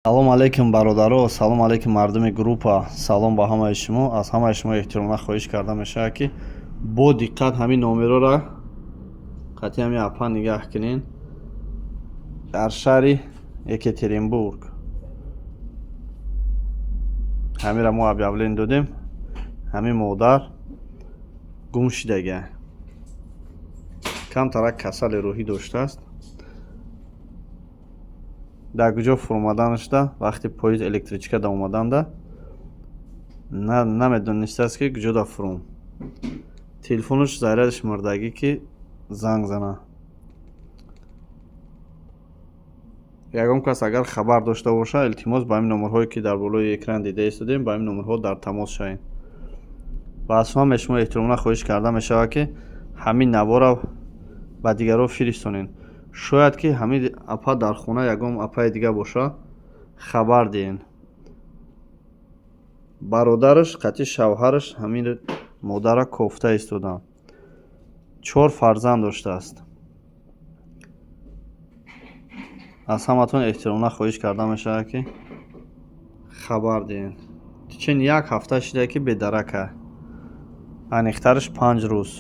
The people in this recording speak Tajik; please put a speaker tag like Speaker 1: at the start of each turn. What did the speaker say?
Speaker 1: Салом алейкум, бародаро, салом алейкум, мардуми группа, салом ба ҳамаи шумо. Аз ҳамаи шумо эҳтиромона хоҳиш карда мешавад, ки бо диққат ҳамин номерора қатъи ҳамин апа нигаҳ кунен. Дар шаҳри Екатеринбург ҳамира мо объявление додем. Ҳамин модар гум шидага, камтарак касали рӯҳӣ доштааст. Дар куҷо фуромаданашда, вақти поезд, электричка да омаданда намедонистааст, ки куҷо да фуром. Телефонаш зарядаш мурдагӣ, ки занг зана. Ягон кас агар хабар дошта боша, илтимос, ба ҳамин номерҳое, ки дар болои экран дида истодем, ба ҳамин номерҳо дар тамос шавед. Ва аз ҳамаи шумо эҳтиромона хоҳиш карда мешавад, ки ҳамин навора ба дигарон фиристонед. Шояд ки ҳамин апа дар хона ягон апаи дига боша, хабар диҳен. Бародараш қатъи шавҳараш ҳамин модарра кофта истоданд. Чор фарзанд доштааст. Аз ҳаматон эҳтиромона хоҳиш карда мешавад, ки хабар диҳен. Чун як ҳафта шуда, ки бедарака, аниқтараш 5 рӯз.